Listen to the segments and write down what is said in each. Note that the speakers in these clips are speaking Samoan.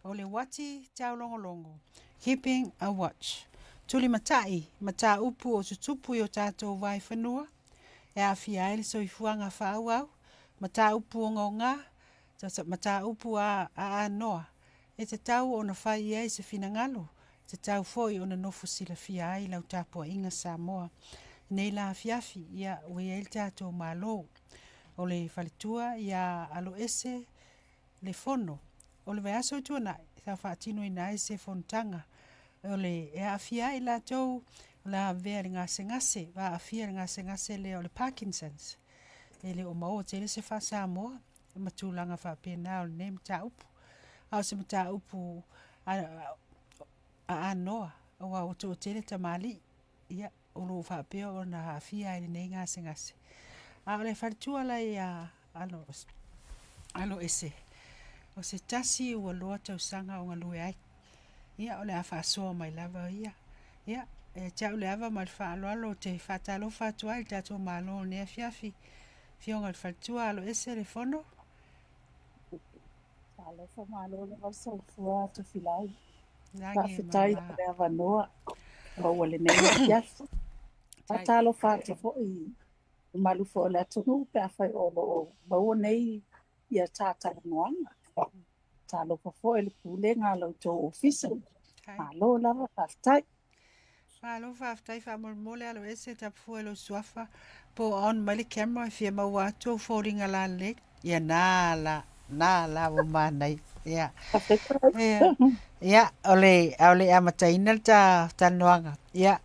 O le uati taulogologo, keeping a watch. Tulimatai, mataupu o tutupu i o tatou vaefanua, e aafia ai le soifuaga faaauau, mataupu ogaoga, mataupu aanoa, e tatau ona fai i ai se finagalo, e tatau foi ona nofo silafia ai lau tapuaiga Samoa. I nei la afiafi, ia, ua i ai le tatou Malo. O le faletua ia Aloese Lefono. O le vaiaso ua tuanai, sa faatinoina ai se fonotaga o le e aafia ai i latou o le a avea i le gasegase, ua aafia i le gasegase lea o le Parkinson's. E le o maua tele se faa-Samoa ma tulaga faapena o lenei mataupu. A o se mataupu aanoa, aua ua toatele tamalii, ia, o lo o faapea ona aafia ai i lenei gasegase. A o le faletua la ia Aloese, o se tasi ua loa tausaga o galue ai, ia o le a faasoa mai lava ia. Ia, ia te au le ava ma le faaaloalo ou te faatalofa atu ai i le tatou Malo i lenei afiafi. Afioga i le Faletua Aloese Lefono. Talofa malo lava le soifua Tofilau. Faafetai mo le avanoa maua lenei afiafi. Faatalofa atu foi i le mamalu foi o le atunuu pe afai o lo o maua nei ia ta talanoaga. Talofa foi i le pulega a la outou ofisa. Malo lava faafetai. Malo faafetai faamolemole Aloese tapafua i lou suafa po o on mai le camera e fia maua atu ou foliga lalelei. Ia na la, na la ua manaia. Ia. Ia, ia o le, a o le amataina le ta talanoaga. Ia,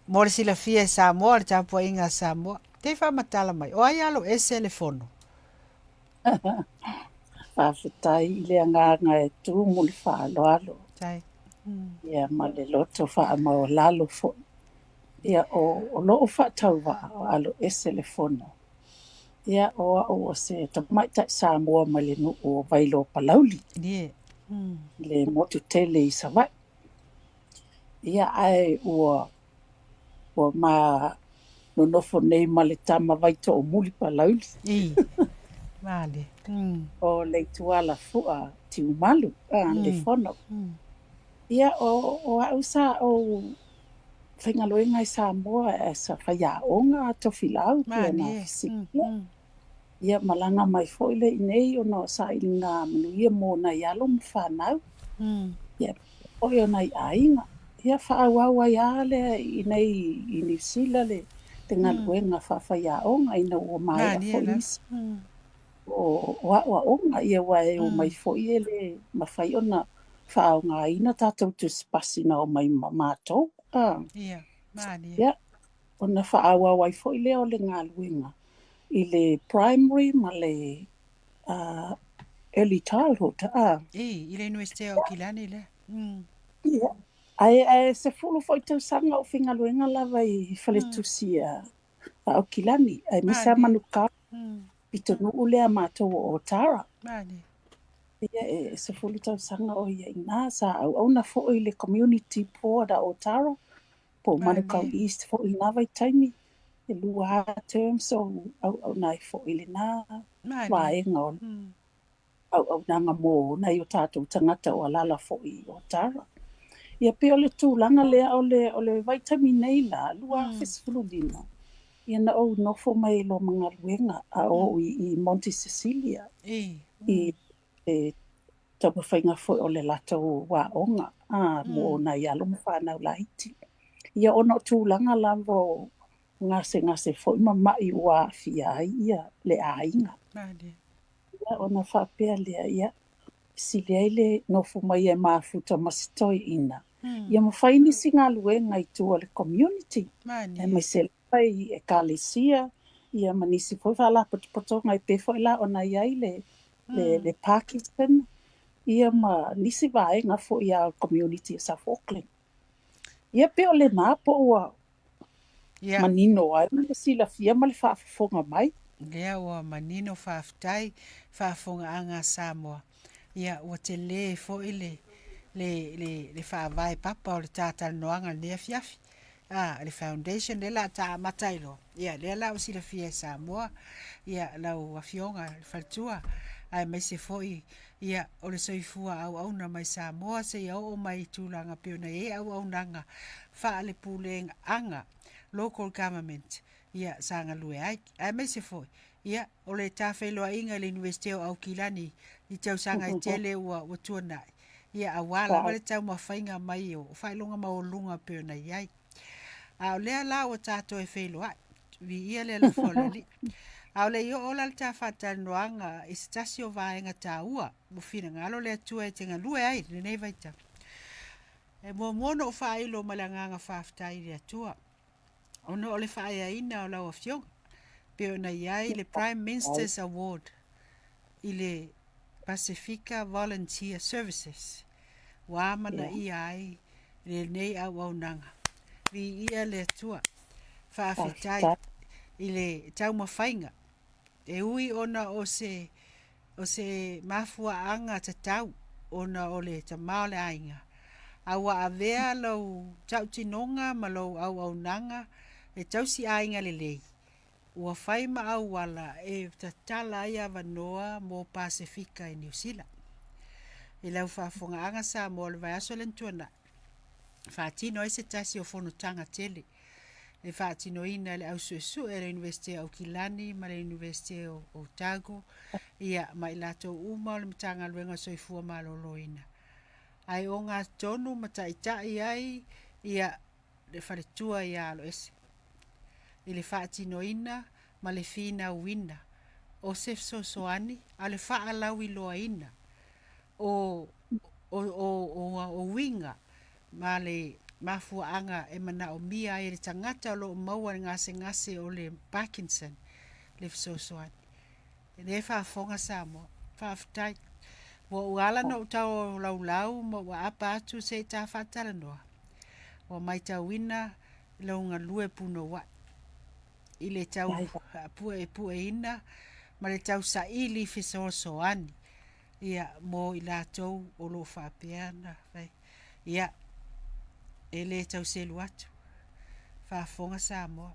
mo le silafia e Samoa, le tapuaiga a Samoa. Te i faamatala mai, o ai Aloese Lefono? Faafetai i le agaga e tumu le faaaloalo. Tai. Ia ma le loto faamaualalo foi. Ia o, o lou faatauvaa o Aloese Lefono. Ia o au o se tamaitai Samoa mai le nuu o Vailoa Palauli. Yeah. Le motu tele i Savaii. Ia ae ua ua ma nonofo nei ma le tama Vaitoomuli Palauli. I. Vale. O Leitualafua Tiumalu, a, Lefono. Ia, o, o au sa ou faigaluega i Samoa as a faiaoga Tofilau pei ona fesiligia. Ia, malaga mai foi lea i inei ona o sailiga manuia mo nai alo ma fanau. Ia, foi o nai aiga. Ia, faaauau ai lava lea i inei i Niu Sila le, le galuega faafaiaoga ina ua maea foi nisi o, o aoaoga, ia aua e omai foi e le mafai ona faaaogaina tatou tusipasi na omai ma matou. Ah. Ia, malie. Ia, ona faaauau ai foi lea o le galuega i le primary ma le early childhood. Ah. I, i le Iunivesite o Aukilani lea. Ia, ae, ae 10 foi tausaga o faigaluega lava i faletusi a Aukilani, aemaise lava Manukau, pitonuu lea a matou o Otara. Malie. Ia, e 10 tausaga o i ai i ina, sa auauna foi i le community board a Otara, po o Manukau East foi i lena vaitaimi, e lua lava terms o auauna ai foi i lena vaega o auaunaga mo nai o tatou tagata o alaala foi i Otara. Ia pei o le tulaga lea o le, o le vaitaimi nei la, 2015, ia na ou nofo mai loa ma galuega a o ou i Monte Cecilia, i le taumafaiga foi o le latou aoga a, mo nai alo ma fanau laiti. Ia ona o tulaga lava o gasegase foi ma mai ua aafia ai ia le aiga. Ia ona faapea lea, ia, sili ai le nofo mai e mafuta ma se toeaina, ia ma fai nisi galuega i tua o le community, aemaise lava i ekalesia, ia ma nisi foi faalapotopotoga e pei foi la ona i ai le, le, le Parkinson, ia ma nisi vaega foi a o le community o South Auckland. Ia pei o lena po ua manino ai le silafia ma le faafofoga mai. Lea ua manino faafetai faafofogaaga a Samoa. Ia ua tele foi le le le le faavae papa o le ta talanoaga i lenei afiafi. A, le foundation lea o le a ta amata ai loa, ia lea la ua silafia e Samoa, ia lau Afioga i le faletua. Aemaise foi, ia, o le soifua auauna mai Samoa seia oo mai i tulaga pei ona i ai auaunaga faale-puleaga, local government, ia, sa galue ai. Aemaise foi, ia, o le ta feiloaiga i le Iunivesite o Aukilani i tausaga e tele ua tuanai, ia, aua lava le taumafaiga mai o faailoga maualuluga e pei ona i ai. A o lea la ua ta toe feiloai, viia le alofa o le Alii. A o le i oo la le ta faatalanoaga i se tasi o vaega taua ua finagalo le Atua e te galue ai i lenei vaitau, e muamua ona ou faailo ma le agaga faafetai i le Atua ona o le faaeaina o lau Afioga pei ona i ai le Prime Minister's Award i le Pasefika Volunteer Services ua amanaia ai lenei auaunaga. Viia le Atua. Faafetai i le taumafaiga. E ui ona o se, o se mafuaaga tatau ona o le tama o le aiga, a ua avea lou tautinoga ma lou auaunaga e tausi aiga lelei, ua fai ma auala e tatala ai avanoa mo Pasefika i Niu Sila. I lau faafofogaaga Samoa o le vaiaso lea na tuanai, faatino ai se tasi o fonotaga tele e faatinoina e le au suesue a le Iunivesite o Aukilani ma le Iunivesite o Otago, ia, ma i latou uma o le Matagaluega o le Soifua Maloloina. Ae ogatotonu ma taitai ai ia le faletua ia Aloese i le faatinoina ma le finauina o se fesoasoani a le faalauiloaina o o uiga ma le mafuaaga e manaomia ai e le tagata o lo o maua i le gasegase o le Parkinson le fesoasoani. E lē faafofoga Samoa. Faafetai. Ua ou ala ona ou taulaulau ma ua aapa atu se i ta faatalanoa. Ua maitauina lou galue punouai i le tau puepueina ma le tau saili fesoasoani ia mo i latou o lo o faapea ona fai. Ia, e le tau selu atu. Faafofoga Samoa.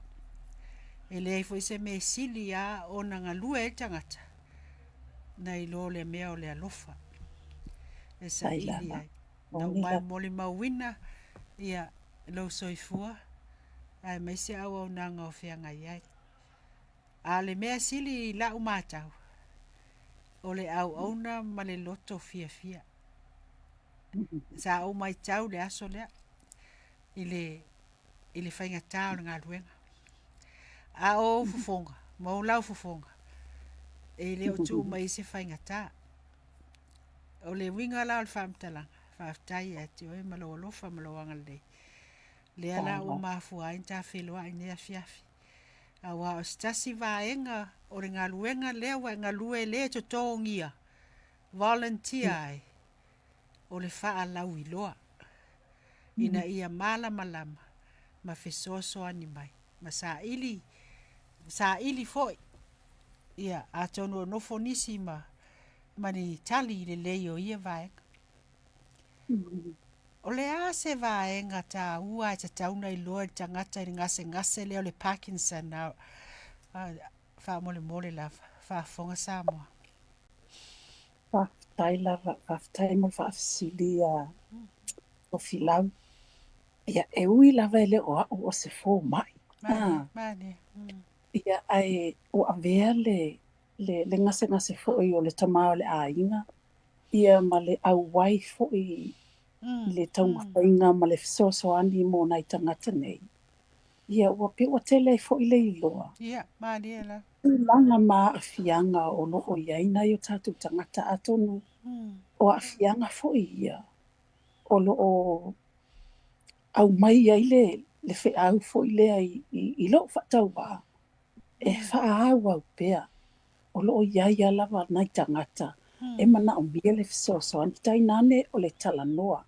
E leai foi se mea e sili lava ona galue ai le tagata nai lo le mea o le alofa e saili ai. Na ou molimauina ia lou soifua aemaise auaunaga o feagai ai. A o le mea sili i lau matau, o le auauna ma le loto fiafia. Sa ou matau le aso lea i le, i le faigata o le galuega. A o ou fofoga ma ou lau fofoga, e le o tuu mai ai se faigata. O le uiga la o le faamatalaga, faafetai ia te oe ma lou alofa ma lou agalelei. Lea la ua mafua ai ona ta feiloai i lenei afiafi. Aua o se tasi vaega o le galuega lea ua e galue le totogia, volunteer ai, o le faalauiloa ina ia malamalama ma fesoasoani mai ma saili, saili foi. Ia, atonu o nofo nisi ma, ma ni tali lelei o ia vaega. O le a se vaega taua e tatau ona iloa e le tagata i le gasegase lea o le Parkinson? Faamolemole lava, faafofoga Samoa. Faafetai lava, faafetai mo le faafesili a Tofilau. Ia, e ui lava e le o au o se fomai. Malie, malie. Ia, ae ua avea le, le, le gasegase foi o le tama o le aiga, ia ma le auai foi i le taumafaiga ma le fesoasoani mo nai tagata nei. Ia, ua pei ua tele ai foi le iloa. Ia, malie lava. Tulaga ma aafiaga o lo o i ai nai o tatou tagata, atonu o aafiaga foi ia o lo o aumai ai le, le feau foi lea i, i, i lou faatauvaa e faaauau pea. O lo o i ai lava lava nai tagata e manaomia le fesoasoani, tainane o le talanoa.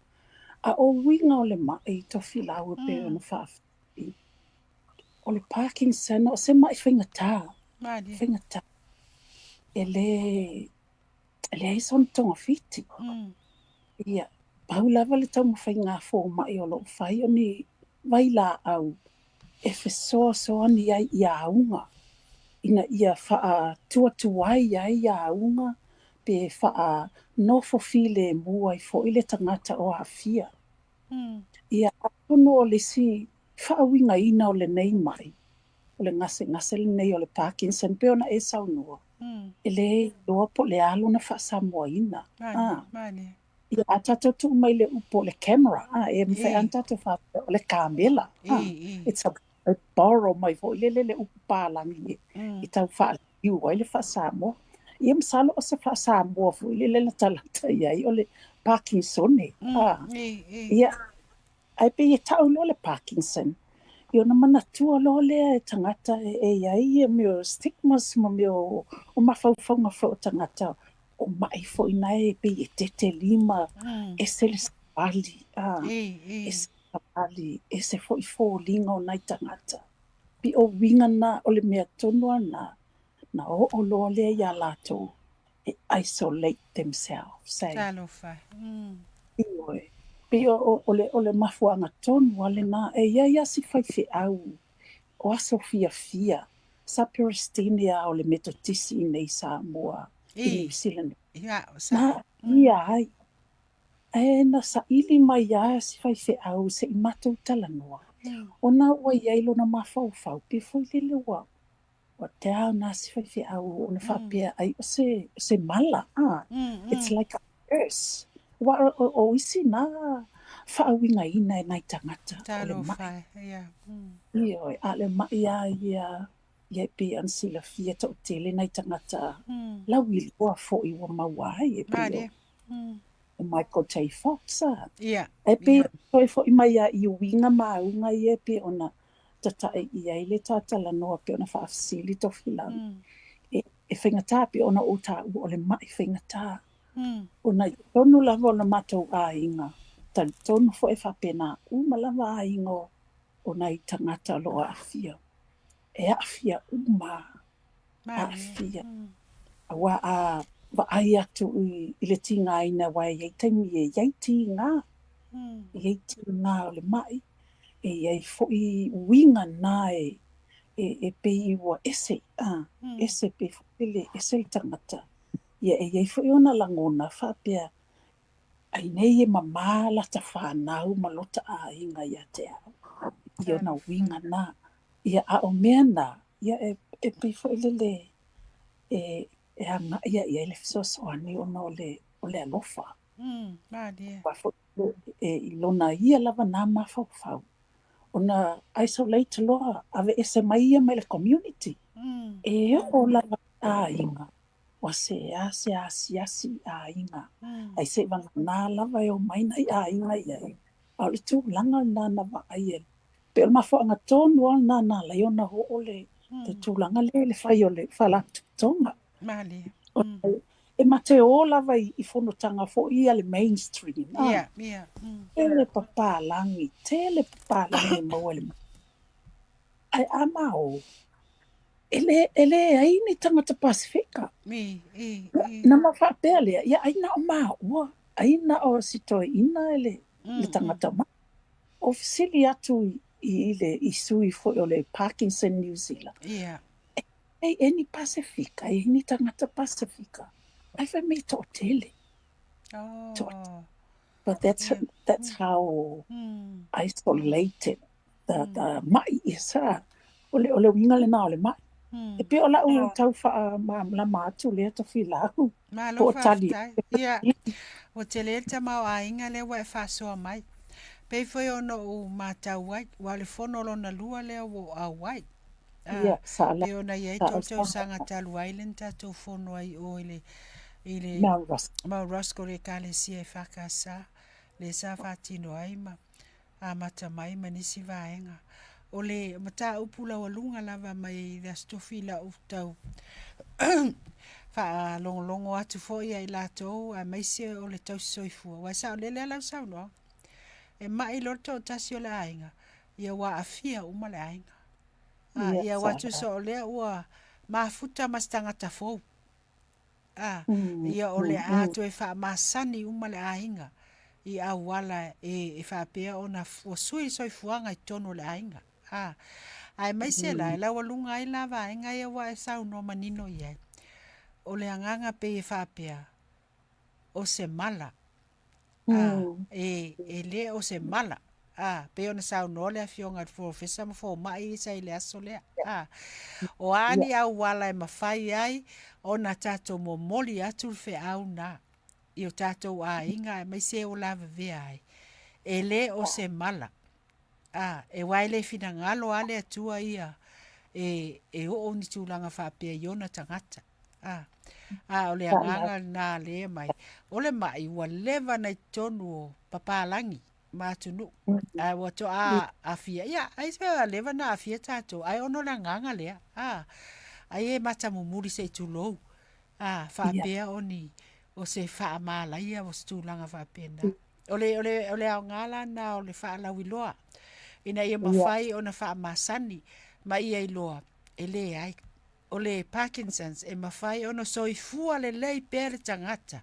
A o uiga o le maʻi tofilau e pei ona faafesili, o le Parkinson o se maʻi faigata, faigata e le e leai sona togafiti. Ia, pau lava le taumafaiga a fomai o lo o fai o ni vailaau e fesoasoani ai i auga ina ia faatuatuai ai auga Pe faanofo filemu ai foi le tagata o aafia. Ia, atonu o le isi faauigaina o lenei mai, o le gasegase lenei o le Parkinson, pei ona e saunoa, e le iloa po o le a lona faasamoaina. Malie, malie. Ia, a tatou tuu mai le upu o le camera, e mafai lava ona tatou faapea o le kamela. It's a borrow mai foi lele le upu palagi e tau faaliliu ai le faa-Samoa. Ia masalo o se faa-Samoa foi lele latalata i ai o le Parkinsone. Ia, ae pei e tau loa le Parkinson, ia ona manatua loa lea e tagata e i ai ia mea o stigmas ma mea o mafaufauga foi o tagata o ma'i foi na e pei e tete lima, ese le savali, ese le savali, ese foi foliga o nai tagata. Pei o uiga na o le mea tonu lava lena, na oo loa lea iā latou e isolate themselves. Talofa. Ioe. Pei o le mafuaaga tonu lava lena. E i ai lava si faifeau o aso fiafia sa Peresetene lava o le Metotisi i nei i Samoa i Niu Silani. Na aafia ai. Ae na saili mai lava si faifeau se i matou talanoa, ona ua i ai lona mafaufau pei foi lele ua ua down lava si faifeau ona faapea ai o se o se mala, it's like a curse. Aua o isi na faauigaina e nai tagata o le ma'i. Ioe, a o le ma'i lava ia ia e pei ona silafia toatele nai tagata lauiloa foi ua maua ai e pei o Michael J. Fox. E pei e toe foi mai lava i uiga ma auga ia e pei ona tata'i i ai le ta talanoa pei ona faafesili Tofilau. E faigata pei ona ou taua o le ma'i faigata. Ona i totonu lava o le matou aiga, talitonu foi e faapena uma lava aiga o nai tagata o lo o aafia. E aafia uma, aafia. Aua a vaai atu i le tigaina, aua e i ai taimi e i ai tiga, e i ai tiga o le ma'i, e i ai foi uiga na e pei ua ese, ese pei foi lele ese le tagata. Ia e i ai foi ona lagona faapea, ai nei e mamā lata fanau ma lota aiga ia te au, i ona uiga na. Ia a o mea na, ia e pei foi lele e agai i ai le fesoasoani ona o le alofa. Aua foi i lona ia lava na mafaufau, ona isolate loa, aveese mai ia mai le community. E oo lava i aiga, ua se se asiasi i aiga. Ai se'i vagana lava e omai nai aiga i ai. A o le tulaga lena na vaai e pei o le mafuaaga tonu lava lena na ala ai ona oo le tulaga lea i le fai o le faalapotopotoga. E ma te o lava i fonotaga foi ia le mainstream. Tele papalagi, tele papalagi e maua i le Ae a ma o, e leai ni tagata Pasefika. Nama faapea lea, ia ai na o maua, ai na o si toeaina le tagata ma'i. O fesili atu i le i sui foi o le Parkinson New Zealand. E i ai ni Pasefika, e i ai ni tagata Pasefika. Ae fai mai e toatele. But that's how isolated the ma'i is. O le uiga lena o le ma'i. E pei o lau tau faamalamalama atu lea Tofilau. Malo faafetai. Ia, ua tele le tamaoaiga lea ua e faasoa mai. Pei foi ona ou matau ai, aua o le fono lona lua lea ua ou auai. Ia, sa Pei ona i ai tou tausaga talu ai lea na tatou fono ai i o i le Mount Roskill o le Ekalesia EFKS, lea sa faatino ai ma amata mai ma nisi vaega. O le mataupu laualuga lava mai le Aso Tofi i lau tau faalogologo atu foi ia i latou aemaise o le tausi soifua. Aua e saolele lava lau saunoaga. E mai loa le toatasi o le aiga, ia ua aafia uma le aiga. Ia aua tusa o lea ua mafuta ma se tagata fou. Ia o le a toe faamasani uma le aiga i auala e faapea ona ua sui le soifuaga i totonu o le aiga. Aemaise la e laualuga ai la vaega ia ua e saunoa manino i ai. O le agaga pei e faapea. o se mala. A, e, e le o se mala. A, pei ona saunoa le Afioga i le Polofesa ma fomai ia sa i le aso lea. A, o a ni auala e mafai ai ona tatou momoli atu le feau na i o tatou aiga aemaise e o lavevea ai. E le o se mala. A, e aua e le finagalo a le Atua ia e, e oo ni tulaga faapea i ona tagata. A, a o le agaga lena lea mai. O le mai ua leva na i totonu o papalagi ma atunuu. Ae ua toa aafia. Ia, ai se ua leva na aafia tatou. Ae ona o le agaga lea. A, ai e matamumuli se i tulou. A, faapea o ni, o se faamalaia o se tulaga faapena. O le, o le, o le aoga la na o le faalauiloa ina ia mafai ona faamasani ma ia iloa e leai. O le Parkinson's e mafai ona soifua lelei pea le tagata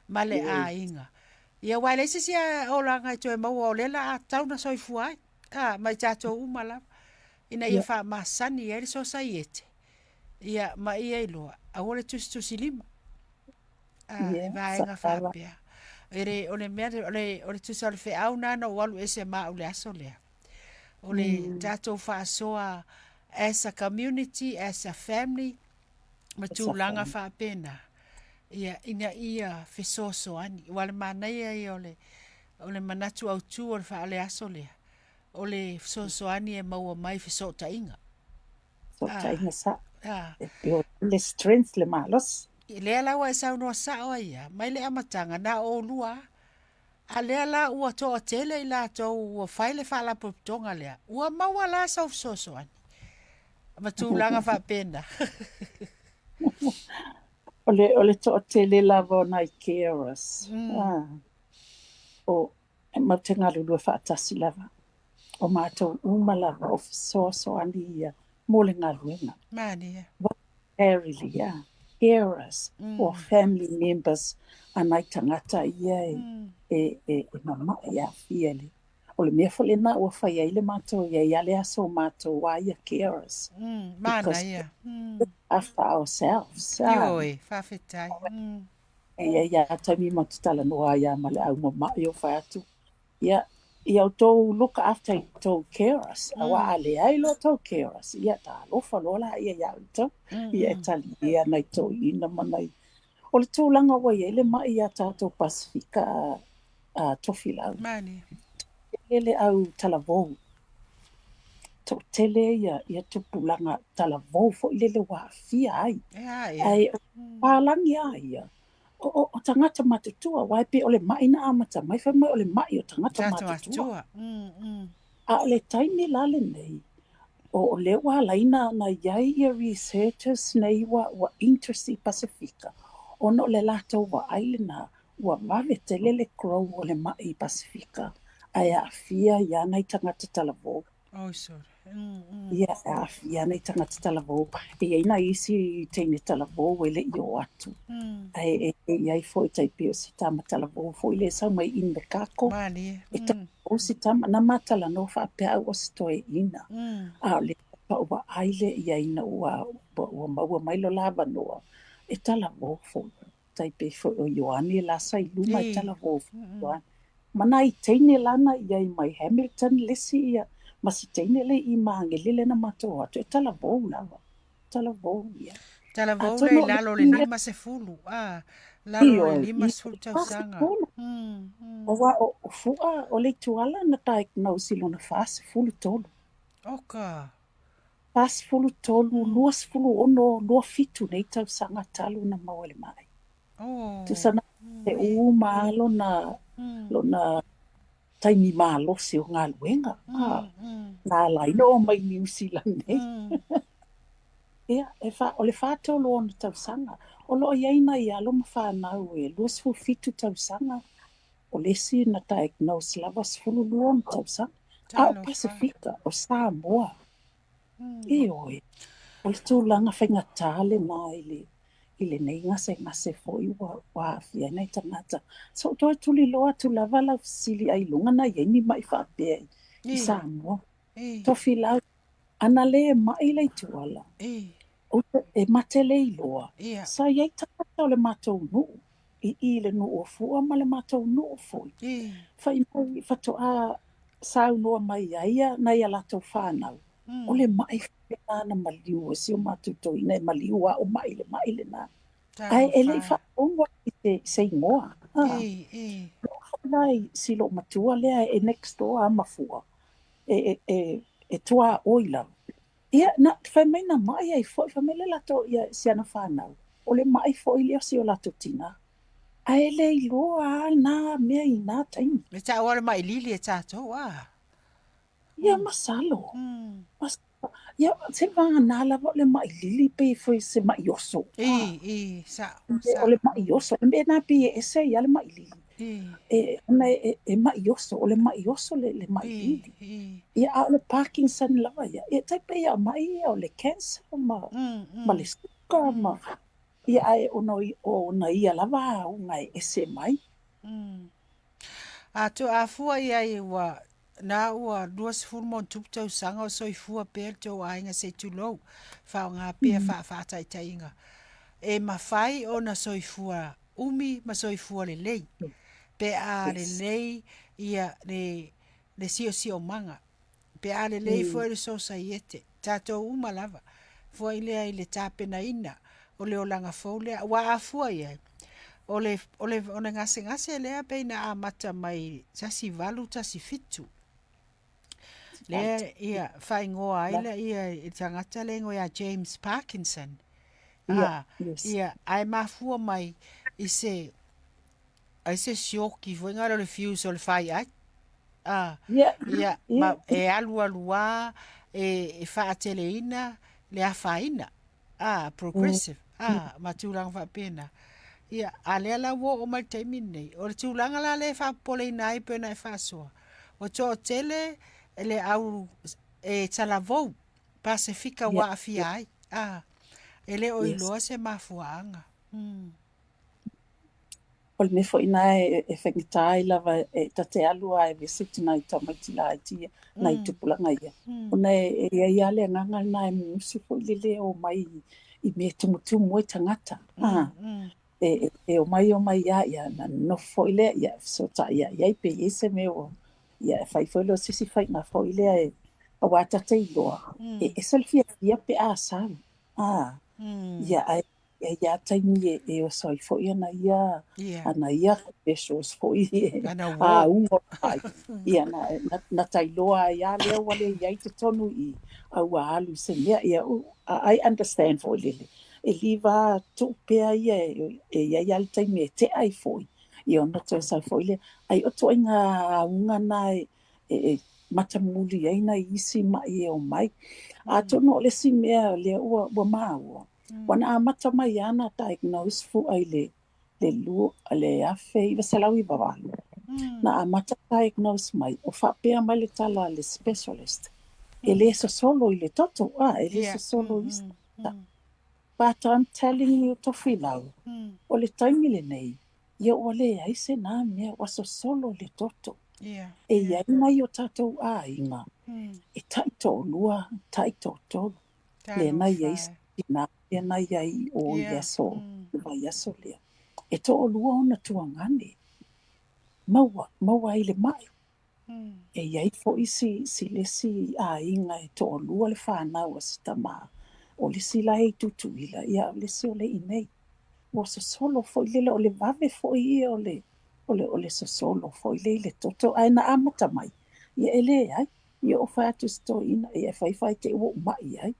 ma le aiga. Ia aua e leai se isi olaga e toe maua o lea la a tatau ona soifua ai, a, ma i tatou uma lava, ina ia faamasani ai le sosaiete, ia, ma ia iloa, aua le tusitusilima, a, i vaega faapea. E le, o le mea, o le, o le tusa o le feau lena na ou alu ese ma au i le aso lea. O le tatou faasoa as a community, as a family, ma tulaga faapena, ia, ina ia fesoasoani. Aua o le manaia ia o le, o le manatu autu o le faale-aso lea, o le fesoasoani e maua mai i fesootaiga. Fesootaiga sa. E build le strength le malosi. Lea la ua e saunoa sao ai ia, mai le amataga, na o oulua lava. A lea la ua toatele i latou ua fai le faalapotopotoga lea, ua maua la sau fesoasoani ma tulaga faapena. O le, o le toatele lava o nai carers. Ah, o, e matou te galulue faatasi lava. O matou uma lava o fesoasoani ia mo le galuega. Malie. Voluntarily, yeah. Carers or family members a nai tagata ia e, e, e, e mama'i e aafia i le. O le mea foi lena ua fai ai le matou i ai lava le aso o matou a ia carers. Because manaia. After ourselves. Ioe, faafetai. E i ai lava taimi matou te talanoa ai lava ma le au mama'i o fai atu, Ia, ia outou look after i tou carers, aua a leai loa tou carers, ia talofa loa laia ia outou, ia e talie nai toeaiina ma nai. O le tulaga ua i ai le ma'i ia tatou Pasefika a Tofilau. Malie. Tele le au talavou. Toatele ia, ia tupulaga talavou foi lele ua aafia ai. E a ia. Ae o palagi lava ia, o, o, o tagata matutua, aua e pei o le ma'i na amata mai, fai mai o le ma'i o tagata matutua. A o le taimi la lenei, o, o lea ua ala ai na, na i ai ia researchers nei ua, ua interest i Pasefika, ona o le latou vaai lena, ua vave tele le grow o le ma'i i Pasefika, ae aafia ai lava nai tagata talavou. Oi sore. Ia, e aafia nai tagata talavou. E i ai nai isi teine talavou e le i oo atu. Ae e i ai foi tai pei o si tama talavou foi lea e sau mai Invercargill. Malie. E talavou si tama, na ma talanoa faapea au o se toeaina. A o lea faatoa ou vaai lea i ai ina ua, ua maua mai lo la avanoa, e talavou foi. Tai pei foi o Ioane la sa i luma e talavou foi Ioane. Ma nai teine la na i ai mai Hamilton le isi ia, ma si teine le i Magele lea na matou o atu, e talavou lava, talavou ia. Talavou lea i lalo o le 50, a, lalo o le 50 tausaga. Aua o Fu'a o Leituala na diagnose i lona 43. Oka. 43, 26, 27 nei tausaga talu ona maua i le ma'i. Tusa na te uma lava lona, lona taimi malosi o galuega. Na ala ai ona oo mai i Niu Sila nei. Ia, e fa, o le 43 ona tausaga. O lo o i ai nai alo ma fanau e 27 tausaga, o le isi na diagnose lava 12 ona tausaga. A o Pasefika, o Samoa. Ioe, o le tulaga faigata lena i le i lenei gasegase foi ua ua aafia ai nai tagata. Se i ou toe tuliloa atu lava lau fesili ailoga na i ai ni ma'i faapea i Samoa. Tofilau, ana le ma'i Leituala, e mate le iloa, sa i ai tagata o le matou nuu i i le nuu o Fua ma le matou nuu foi. Fai mai faatoa saunoa mai ai ia nai a latou fanau, o le ma'i foi lena na maliu e si o matou toeaina e maliu lava o ma'i le ma'i lena. Ae e le i Talofa e. faalogo i se, se igoa. Oo foi la i si loomatua lea e next door lava ma Fua, e tuaoi lava. Ia, na, fai mai na ma'i ai foi, fai mai le latou, ia, si ana fanau, o le ma'i foi lea o si o latou tinā. Ae le iloa lava na mea i na taimi. E taua o le ma'i lili e tatou, a? Ia, masalo. Masalo. Ia, se vagana lava o le ma'i lili pei foi se ma'i oso. I, sa'o, O sa'o. le ma'i oso. Le mea lena pei e ese ai lava le ma'i lili. E, ona e ma'i oso, o le ma'i oso le ma'i lili. Ia, a o le Parkinson lava ia, e tai pei lava o ma'i ia o le cancer ma le suka ma, ia, ae ona o ona ia lava auga e ese mai. A to a fua i ai ua na ua 20 ma ona tupu tausaga o soifua pea le tou aiga se i tulou, faaaoga pea faa-faataitaiga. E mafai ona soifua umi ma soifua lelei pe a lelei ia le siosiomaga, pe a lelei foi le sosaiete, tatou uma lava foi lea i le tapenaina o le olaga fou lea. Aua a fua i ai, o le gasegase lea pei na amata mai 1817, lea ia faaigoa ai lea i le tagata le igoa ia James Parkinson. Ia, ae mafua mai i se ai se sioki foi ngā le fuse o le fai'ai. Ia, ma e alualu lava e faateleina le afaina, progressive, ma tulaga faapena. Ia, a lea la ua oo mai le taimi lenei, o le tulaga la lea e faapopoleina ai pei ona e faasoa, ua toatele le au e talavou Pasefika ua aafia ai, e le o iloa se mafuaaga. O le mea foi lena e faigata ai lava e ta te alu lava e visit nai tamaiti laiti ia, nai tupulaga ia, ona e i ai lava le agaga lena e musu foi lele e omai i mea e tumutumu ai tagata. E omai omai lava, ia ona nonofo foi lea, ia fesootai i ai pe i ai se mea ua, ia e fai foi lea o se isi faiga foi lea e, aua ta te iloa, e ese le fiafia pe a sau. Ia, ae e i ai lava taimi e oso ai foi ana ia ana ia specials foi Ana uō. auga o le ma'i. Ia, na ta iloa ai lava lea ua le i ai totonu i i, a ua alu i se mea. Ia, I understand foi lele. E liva tuu pea ia e i ai lava le taimi e tea ai foi, ia ona toe sau foi lea. Ai o ituaiga auga na e matamuli ai nai isi ma'i e omai. Atonu o le isi mea lea ua maua, ua na amata mai lava na diagnose Fua i le 1998. Na amata diagnose mai, o faapea mai le tala a le specialist, e le sosolo i le toto, e le sosolo i isi. But I'm telling you Tofilau, o le taimi lenei, ia ua leai se na mea ua sosolo i le toto. E i ai nai o tatou aiga, e tai to'alua, tai to'atolu, lea na i ai Talofa e. tina lea na i ai i o i le aso, le vaiaso lea. E to'alua ona tuagane, maua, maua ai le ma'i. E i ai foi si le isi aiga e to'alua le fanau a si tamā, o le isi la e i Tutuila, ia o le isi o le i nei. Ua sosolo foi lele, o le vave foi ia o le sosolo foi lea i le toto, ae na amata mai, ia e leai. Ia o fai atu si toeaina, ia e fai fai te i ua ou ma'i ai.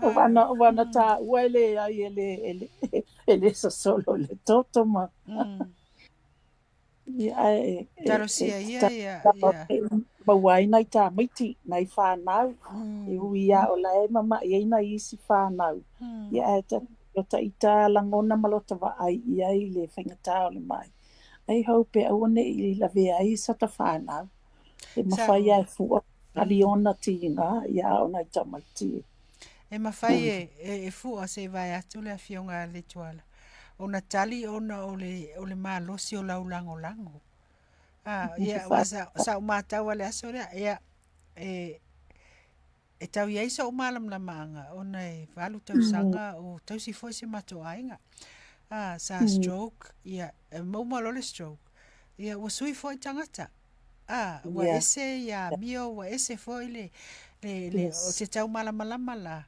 O Malo. wana taua e leai e le sosolo i le toto ma. Ia, ae e Talosia ia ia ia. maua ai nai tamaiti, nai fanau, e ui lava o la e mama'i ai nai isi fanau. Ia ae lota ita lagona ma lota vaai i ai i le faigata o le ma'i. Ai hau pe aua ne'i lavea ai sa ta fanau. E mafai lava Sa'o. e Fua ali ona tiga, ia a o nai tamaiti. E mafai e Fua se i vae atu le afioga a le Tuala ona tali ona o le malosi o lau lagolago. Ia, aua sa ou matau lava i le aso lea, ia, e tau i ai so'u malamalamaaga ona e 8 tausaga o tausi foi si matou aiga. Sa stroke, ia, e maua loa le stroke, ia ua sui foi tagata. Ua ese ia amio, ua ese foi le, le, le o se taumalamalama la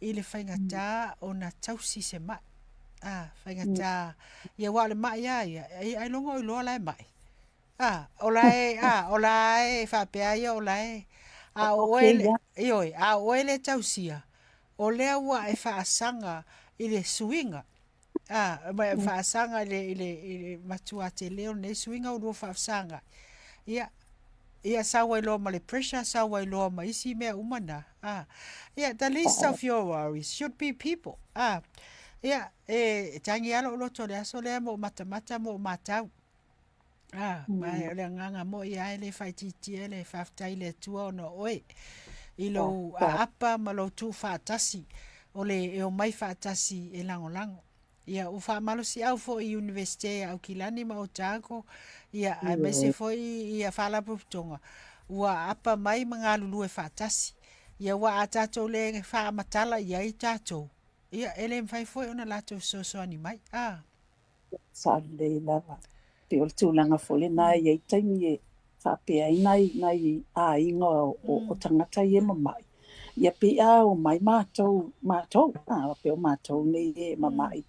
i le faigata ona tausi se mai. Faigata, ia aua o le mai lava ia, ailoga o iloa la e mai. O la e, o la e faapea ia o la e, a o oe, ioe, a o oe le tausia, o lea ua e faasaga i le suiga. Ma e faasaga i le, i le, i le matua tele o lenei suiga ua lua faafesagai. Ia, ia sau ai loa ma le pressure, sau ai loa ma isi mea uma na. Ia, the least of your worries should be people. Ia, e tagi lava lou loto i le aso lea ma ou matamata ma ou matau. Ma o le agaga moi lava e le faaitiitia le faafetai i le Atua ona o oe i lou aapa ma lou tuufaatasi o le e omai faatasi e lagolago. Ia ua faamalosiau foi i Iunivesite a Aukilani ma Otago, ia aemaise foi ia Faalapotopotoga ua aapa mai ma galulue faatasi. Ia aua a tatou le faamatala i ai tatou, ia e le mafai foi ona latou fesoasoani mai. Sa lelei lava. Pei o le tulaga foi lena e i ai taimi e faapea ai nai, nai aiga o, o tagata ia e mamai. Ia pei a omai matou, matou, a pei o matou nei e mamai,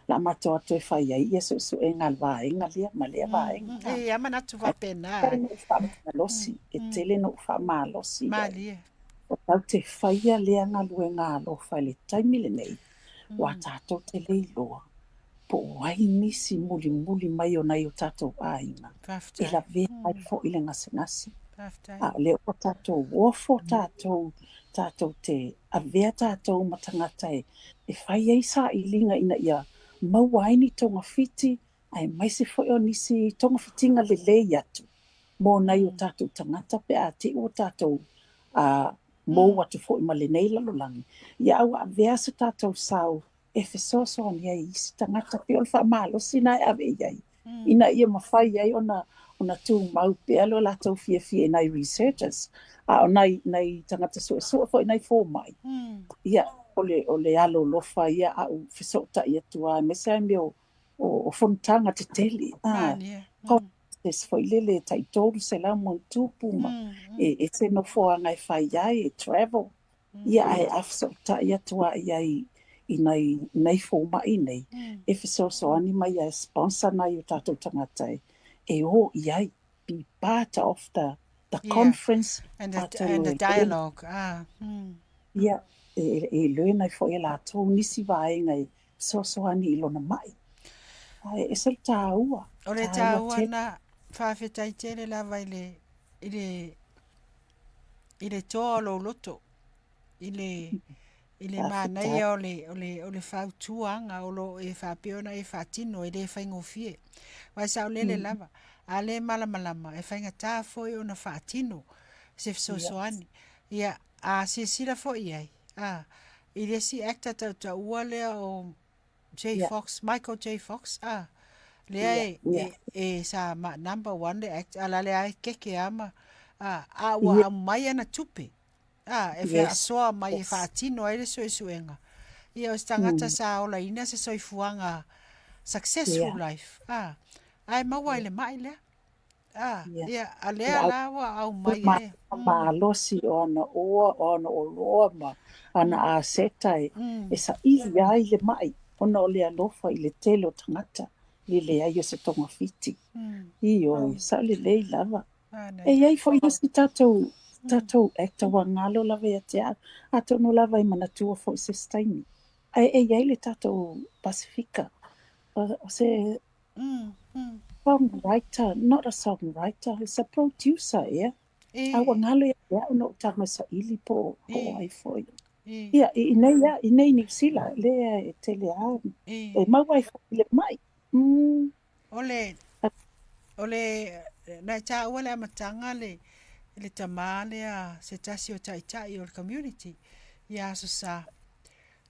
la matou o atu e fai ai ia suesuega a le vaega lea ma lea vaega. E i ai manatu faapena. E tele na ou faamalosi, e tele na ou faamalosi i ai. O tatou te faia lea galuega alofa i le taimi lenei, aua tatou te le iloa po o ai nisi mulimuli mai o nai o tatou aiga e lavea ai foi le gasegase. A o lea ua tatou ofo tatou, tatou te avea tatou ma tagata e, e fai ai sailiga ina ia maua ai ni togafiti aemaise foi o nisi togafitiga lelei atu mo nai o tatou tagata pe a te i ua tatou mou atu foi ma lenei lalolagi. Ia a ua avea so tatou sao e fesoasoani ai i isi tagata, pei o le faamalosi lena e ave i ai, ina ia mafai ai ona ona tumau pea lo latou fiafia i nai researchers, a o nai, nai tagata suesue foi, nai fomai. Ia, o le alolofa ia a ou fesootai atu lava, aemaise lava i mea o, o, o fonotaga tetele. Conferences foi lele e tai 300 ma ona tupu ma e ese nofoaga e fai ai, e travel. Ia, ae a fesootai atu lava i ai i nai, nai fomai nei, e fesoasoani mai e sponsor nai o tatou tagata e, e o i ai, be part of the conference. And the, and atonu the e learn. dialogue. Ia, e, e learn ai foi e latou nisi vaega e fesoasoani i lona mai. Ae ese le taua, O le taua taua tele. na faafetai tele lava i le, i le, i le toa o lou loto, i le, i le Faafetai. manaia o le, o le, o le fautuaga o lo o e faapea ona e faatino, e le faigofie. Aua e saolele lava, a le malamalama, e faigata foi ona faatino se fesoasoani. Ia, a silasila foi i ai, a, i le isi actor tautaua lea o J Fox, Michael J Fox, a, lea e, e, e sa ma number one le act, a la lea e keke a ma, a, a ua aumai ana tupe, a, e feasoa mai e faatino ai le suesuega. Ia, o se tagata sa olaina se soifuaga successful life, a, ae maua ai le mai lea. A, ia, a lea la ua aumai ai. Malosi o ana oa, o ana oloa ma ana aseta e, e saili ai le mai, ona o le alofa i le tele o tagata i le leai o se togafiti. Ioe, saolelei lava. E i ai foi isi tatou, tatou actor ua galo lava ia te au, atonu lava e manatua foi i se isi taimi. Ae e i ai le tatou Pasefika, o se songwriter, not a songwriter, it's a producer, ea. A ua galo ia te au na ou tago e saili po o, po o ai foi. Ia, i inei lava, i inei i Niu Sila, lea e tele lava, e maua ai foi i le mai. O le, o le, na e taua le amataga le, le tamā lea se tasi o taitai o le community ia Aso Sa.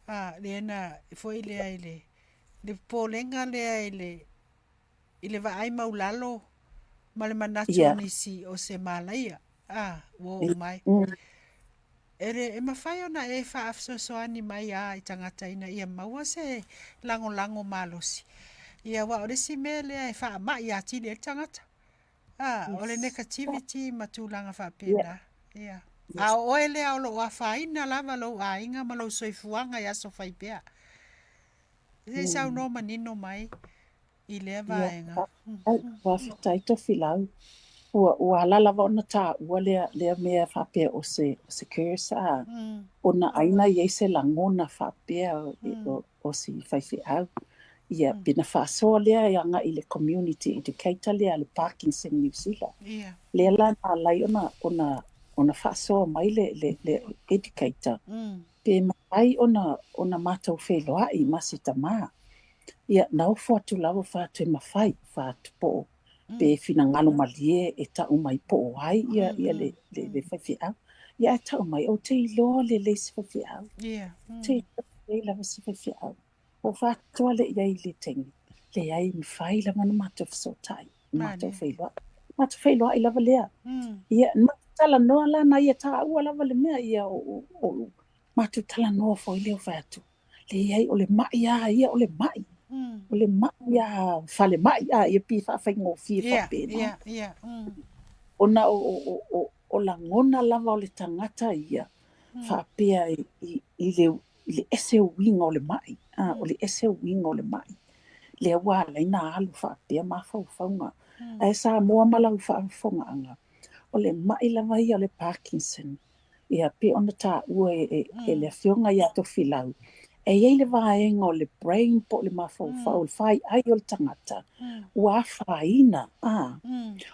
A, lea na foi lea i le, le popolega lea i le, i le vaai maulalo ma le manatu o nisi o se malaia, a, ua oo mai. E le e mafai ona e faafesoasoani mai a i tagata ina ia maua se lagolago malosi. Ia aua o le isi mea lea e faamai atili ai le tagata. A, o le negativity ma tulaga faapena. Ia. A o oe lea o lo o afaina lava lou aiga ma lou soifuaga i aso fai pea. Se i saunoa manino mai i lea vaega. Faafetai Tofilau. Ua ala lava ona taua lea mea faapea o se curse a, ona ai na i ai se lagona faapea o si faifeau. Ia, pe na faasoa lea e agai i le community educator lea a le Parkinson New Zealand. Lea la na ala ai ona faasoa mai le educator pe mafai ona matou feiloai ma si tama. Ia, na ofo atu lava fai atu e mafai, fai atu po o pe finagalo malie e tau mai po o ai ia le faifeau. Ia ae tau mai, ou te iloa lelei se faifeau. Ou te iloa lelei lava se faifeau. Ou fai atu lea i ai i le taimi, leai, e mafai lava ona matou fesootai, matou feiloai. Matou feiloai lava lea. Ia, na matou talanoa la na ia taua lava le mea, ia o matou talanoa foi lea o fai atu, leai, o le mai lava ia, o le mai. O le mai lava falemai, a ia pei e faafaigofie faapena. Ona o lagona lava o le tagata ia, faapea i le ese uiga o le mai, o le ese uiga o le mai. Lea ua ala ai ona alu faapea mafaufauga. Ae Samoa ma lau faafofogaaga, o le mai lava ia o le Parkinson, ia pei ona taua e le afioga ia Tofilau, e i ai le vaega o le brain po o le mafaufau, o le faiai o le tagata, ua afaina.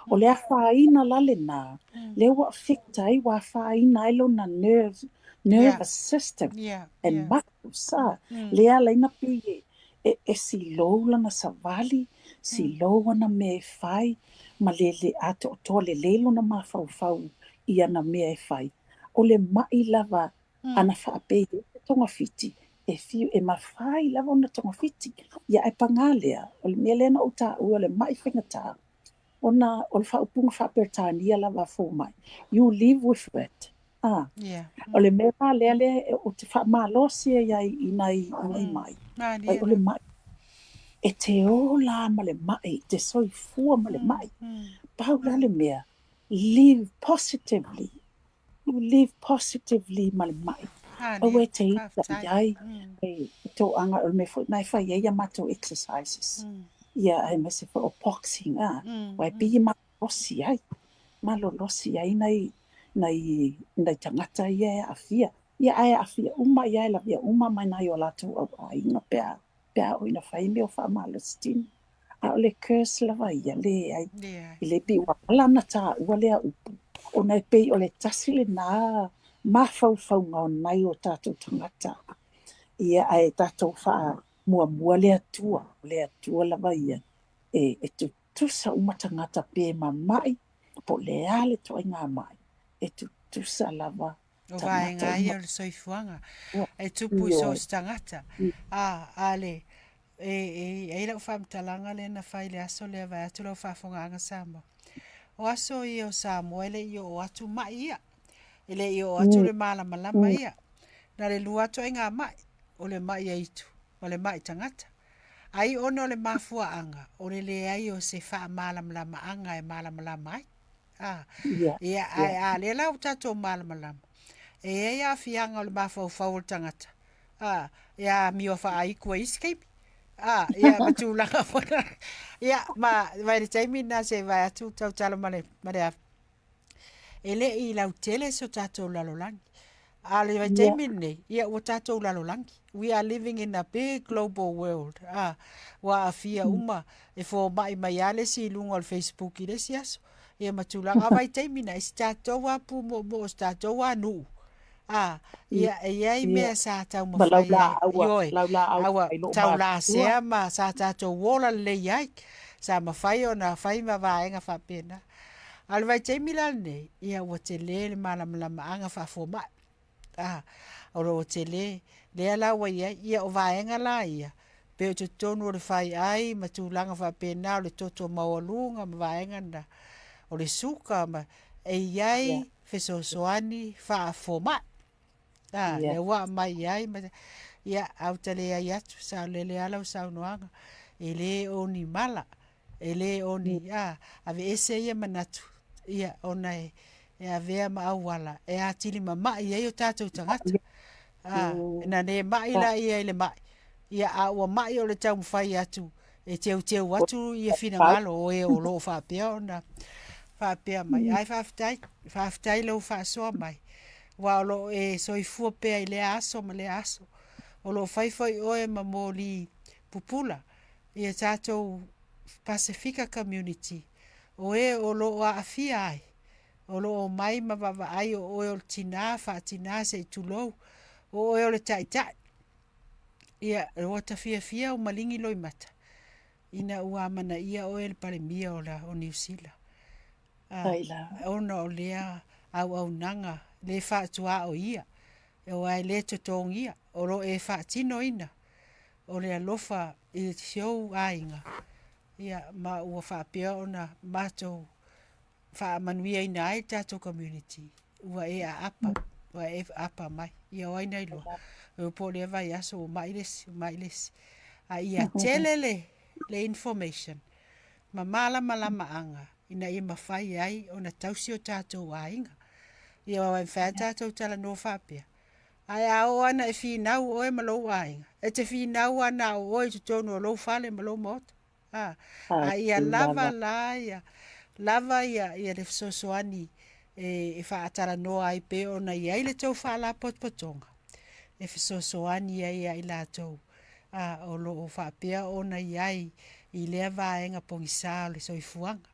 O le afaina la lena, lea ua affect ai, ua afaina ai lona nervous system and muscles. Lea ala ai ona pei e slow lana savali, slow ana mea e fai, ma le atoatoa lelei lona mafaufau i ana mea e fai. O le mai lava ana faapea e togafiti, e fiu e mafai lava ona togafiti. Ia ae paga lea, o le mea lea na ou taua o le mai faigata, ona o le faaupuga faa-Peretania lava a fomai, you live with it. O le mea la lea lea ou te faamalosi ai ai i nai mai, ai o le mai. E te ola ma le mai, te soifua ma le mai. Pau la le mea, live positively. You live positively ma le mai. Aua e te ita i ai, e toaga o le mea foi na e fai ai a matou exercises. Ia aemaise foi o boxing, aua e pei e malolosi ai. Malolosi ai nai tagata ia e aafia. Ia ae aafia uma ia e lavea uma mai nai o latou auaiga pe a oo ina fai mea o faamalosi tino. A o le curse lava ia, leai. E le pei ua ala ona taua lea upu, ona e pei o le tasi lena mafaufauga o nai o tatou tagata. Ia ae tatou faamuamua le Atua, o le Atua lava ia e tutusa uma tagata pe mamai, po o le a le ituaiga mai, e tutusa lava. O vaega ia o le soifuaga e tupu i so o se tagata. A le, e i ai lau faamatalaga lea na fai i le aso lea vaeatu lau faafofogaaga Samoa. O aso ia o Samoa e le i oo atu mai ia, e le i oo atu le malamalama ia. Na le lua atu ai ngā mai, o le mai aitu ma le mai tagata. Ai ona o le mafuaaga o le leai o se faamalamalamaga e malamalama ai. Ia, ae a lea la ua tatou malamalama, e i ai aafiaga o le mafaufau o le tagata, e amio faaaitu ai isi taimi. Ia, ma tulaga foi lea. Ia, ma i le taimi lena se i vae atu tautala ma le e le i lautele so tatou lalolagi. A o le vaitaimi lenei, ia ua tatou lalolagi. We are living in a big global world. Ua aafia uma, e fomai mai lava le isi i luga o le Facebook i le isi aso. Ia ma tulaga. A o vaitaimi na, i si tatou lava pumoomoo, si tatou lava nuu. Ia, e i ai mea sa taumafai ai. Ioe, aua taulasea ma sa tatou ola lelei ai. Sa mafai ona fai ma vaega faapena. A o le vaitaimi la lenei, ia ua tele le malamalamaaga faafomai. O lo o tele, lea la ua i ai, ia o vaega la ia, pei o totonu o le faiai ma tulaga faapena, o le toto maualuga ma vaega na, o le suka ma, e i ai fesoasoani faafomai. A, lea ua aumai i ai ma, ia, a uta leai atu, saolele lava lau saunoaga, e le o ni mala, e le o ni, a, aveese ia manatu, ia, ona e, e avea ma auala e atili mama'i ai o tatou tagata. A, na le ma'i laia i le ma'i, ia, a ua ma'i o le taumafai atu e teuteu atu ia finagalo o e o lo o faapea ona faapea mai. Ae faafetai, faafetai lou faasoa mai, aua o lo o e soifua pea i lea aso ma lea aso. O lo o fai foi oe ma moli pupula i tatou Pasefika Community, o e o lo o aafia ai, o lo o omai ma vaavaai o oe o le tinā faatinā se i tulou, o oe o le taitai. Ia, ua ta fiafia o maligi loimata ina ua amanaia oe e le Palemia o, la, o Niu Sila. Ona o lea auaunaga le faatuaoia, aua e le totogia, o lo o e faatinoina o le alofa i si ou aiga, ia, ma ua faapea ona matou faamanuiaina ai le tatou community, ua e aapa, ua e aapa mai. Ia o ai na iloa, e po o lea vaiaso ua mai le isi, ua mai le isi. A ia tele le, le information ma malamalamaaga ina ia mafai ai ona tausi o tatou aiga. Ia aua e mafai lava tatou talanoa faapea, ae a oo lava ina e finau oe ma lou aiga, e te finau lava na o oe i totonu o lou fale ma lou maota. A, a ia lava la ia, lava ia, ia le fesoasoani e, e faatalanoa ai pei ona i ai le tou faalapotopotoga e fesoasoani ai ia i latou a, o lo o faapea ona i ai i lea vaega pogisā o le soifuaga.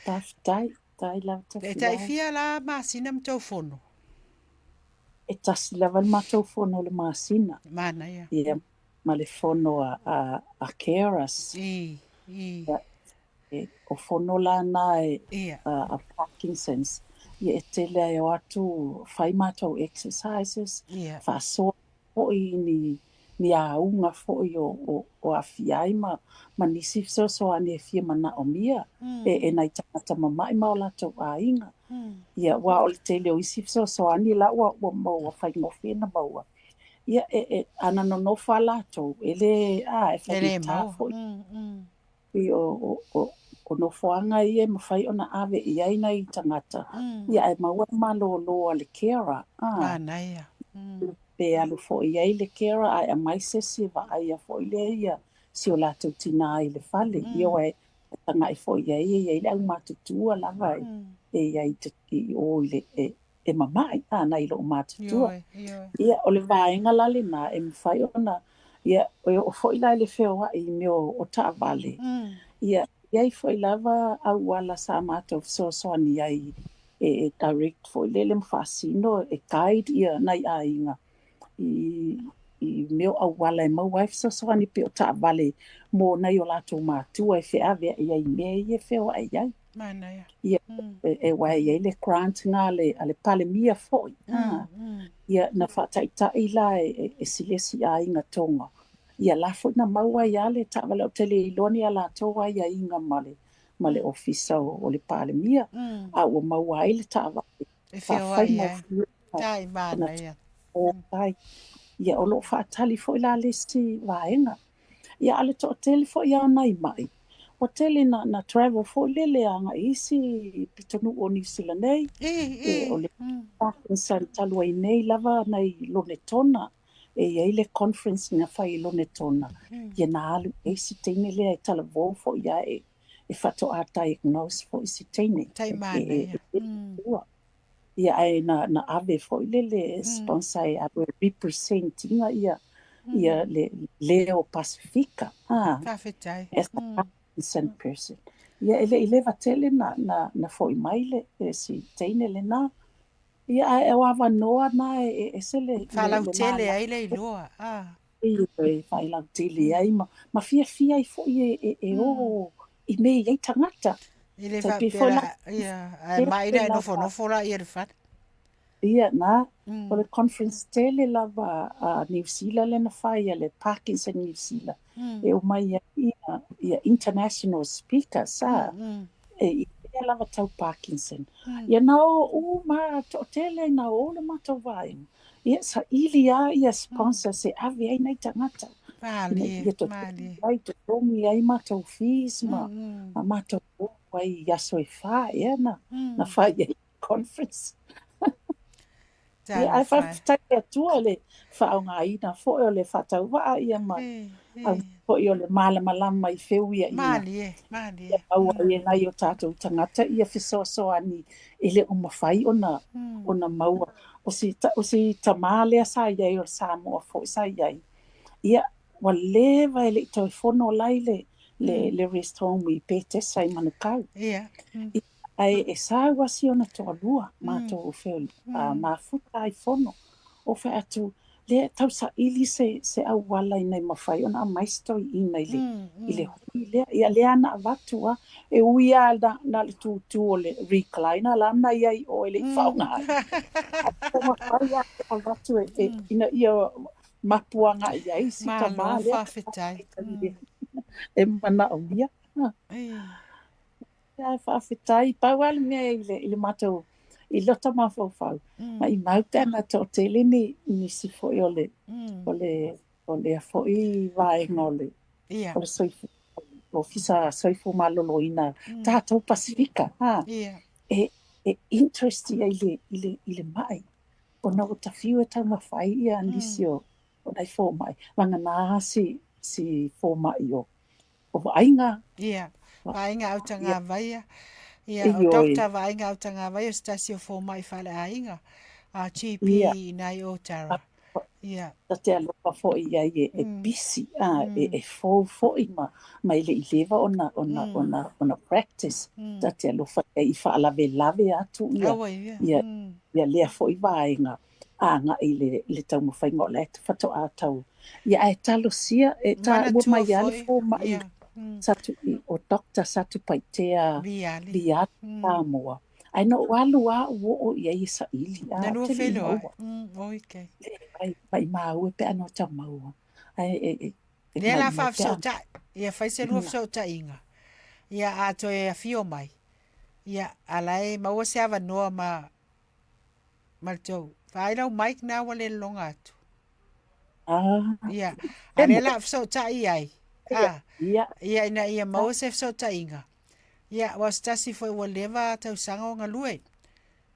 Faafetai, faafetai lava E tai Tofilau. fia la masina ma tou fono? E tasi lava le matou fono o le masina. Manaia. Ia, ma le fono a, a, a carers. I, i. Ia, e, o fono la na e, Ia. a, a Parkinson's. Ia e tele ai o atu fai matou exercises, Ia. faasoa foi i ni, ni auga foi o, o, o aafia ai ma, ma nisi fesoasoani e fia manaomia e, e nai tagata mama'i ma o latou aiga. Ia, aua o le tele o isi fesoasoani la ua, ua maua faigofie na maua. Ia, e, e, ana nonofo lava latou, e le, a, e E le faigata maua. foi. Pei o, o, o, o nofoaga ia e mafai ona ave i ai nai tagata, ia ae maua le malōlō a le carer, a. Manaia. Pe alu foi i ai le carer ae aumai se isi e vaaia foi lea ia si o latou tinā i le fale, ia aua e tagai foi i ai e i ai le aumatutua lava e, e i ai i o i le, e, e mama'i, a, nai lo matutua. Ioe, ioe. Ia, o le vaega la lenā e mafai ona, ia, e oo foi la i le feoa'i i mea o, o taavale, ia, e i ai foi lava auala sa matou fesoasoani ai e, e direct foi lele ma faasino e guide ia nai aiga i, i mea o auala e maua ai fesoasoani pei o taavale mo nai o latou matua e feaveai ai i mea ia e feoai ai. Manaia. Ia, e, e aua e i ai le grant na a le, a le Palemia foi, a, ia, na faataitai la e, e, e si le isi aiga Tonga. Ia la foi na maua ai lava le taavale, ou te le iloa ni a latou aiaiga ma le, ma le ofisa o, o le Palemia, a ua maua ai le taavale E feoai ai. faafaigofie Tai ona manaia. tai. Ia, o lo o faatali foi la le isi vaega. Ia, a o le toatele foi lava o nai ma'i, ua tele na, na travel foi lele agai i isi pitonuu o Niu Sila nei, I, e, o i. le Parkinson talu ai nei lava nai Lonetona, e i ai le conference na fai i Lonetona, ia na alu i ai si teine lea e talavou foi ia e, e faatoa diagnose foi si teine, Tai e, e, e, manaia. e, ia ae na, na ave foi lele sponsor e alu e represent ina ia, ia le leo Pasefika, ah, Faafetai. as a Parkinson person. Ia e le i leva tele na, na, na foi mai le, le si teine lenā. Ia ae o avanoa na e, e ese le, le, le Faalautele mana ai le iloa. A. e faailautele ai ma, ma fiafia ai foi e, e, e o i mea e i ai tagata. E le Tai pei faapea foi la, la ia, ae mai tele na e lava nofonofo laia i le fale. Ia, na, o le conference tele lava a Niu Sila lea na fai a le Parkinson Niu Sila, e omai ai ia, ia international speakers, a, e i mea lava tau Parkinson. Ia na o uma toatele na o le matou vaega, ia saili lava ia sponsors e ave ai nai tagata ina Malie, ia totogi malie. ai, totogi ai matou fees ma ma matou o ai i aso e fa ea na na fai ai conference. Ia, ae Talofa e. faafetai i le Atua i le faaaogaina foi o le faatauvaa ia ma E, le e. aumai foi o le malamalama i feuiaiga Malie, ia malie. maua ai e nai o tatou tagata ia fesoasoani e le o mafai ona maua. O si tamā lea sa i ai o le Samoa foi sa i ai, ia, ua leva e le i toe fono la i le rest home i Petesa i Manukau. Ia. Ae e sau lava si ona toalua matou mafuta ai fono. O fai atu, lea e tausaili se auala ina ia mafai ona aumai si toeaina i le hui lea. Ia lea na avatu lava, e ui lava na o le tutu o le recliner la na i ai i o e le i faaaogaina. Ae taumafai lava e avatu ina ia mapu agai i ai si Malo, tamā lea pe faafetai. afai e manaomia. E. Ae faafetai, pau lava le mea i le matou, i lota mafaufau, maumau pe ana toatele nisi foi o lea foi vaega o le o le soifua, Ofisa Soifua Maloloina, tatou Pasefika, ha, e interest ia i le mai, ona ua ta fiu e taumafai ia nisi o nai fomai, vagana si fomai o vaaiga. Ia, Vaaiga Autagavaia. Ia, o Ioe. Doctor Vaaiga Autagavaia o se tasi o fomai faaleaiga, a GP i inā i Otara. Ia. Ta te alofa foi i ai e pisi, a, e fou foi ma e le i leva ona practice. Ta te alofa i ai i faalavelave atu ia, Aua ia. ia, ia lea foi vaega agai i le taumafaiga o la e faatoa tau. Ia ae talosia e taua Manatua mai lava le foi. fomai Ia. o Doctor Satupaitea Viali. Viali Samoa. Ae na ou alu lava ou oo i ai e saili, a, Na ou lua te le i feiloai. maua. Oi, okay. Leai, maumau e pe a na ota maua. Ae e Lea la maumau pe a faafesootai. Ia fai se lua fesootaiga. Ia a toe afio mai. Ia a la e maua se avanoa ma le tou. Vaai lau mic na ua le lologa atu. Ah, Ia, e a lea mo. la fesootai'i ai. Ia, A, ia, ia ina ia ta, maua se fesootaiga. Ia, aua o se tasi foi ua leva tausaga o galue.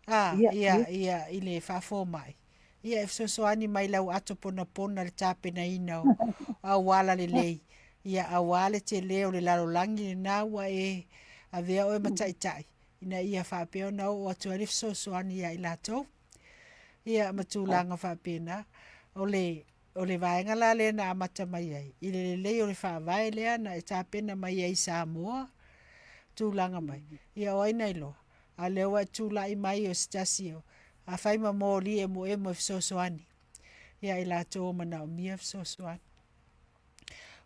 A, ia, ia, ia. ia, i le faafomai. Ia, e fesoasoani mai lau ato ponapona le tapenaina o auala lelei. Ia, auā le telē o le lalolagi lenā ua e avea oe ma taitai, ina ia faapea ona oo atu ai le fesoasoani ia i latou. Ia, ma tulaga faapena. O le vaega la lea na amata mai ai, i le lelei o le faavae lea na e tapena mai ai i Samoa, tulaga mai. Ia o ai na iloa, a o lea ua e tulai mai o se tasi o, afai ma moli emoemo e fesoasoani ia i latou o manaomia fesoasoani.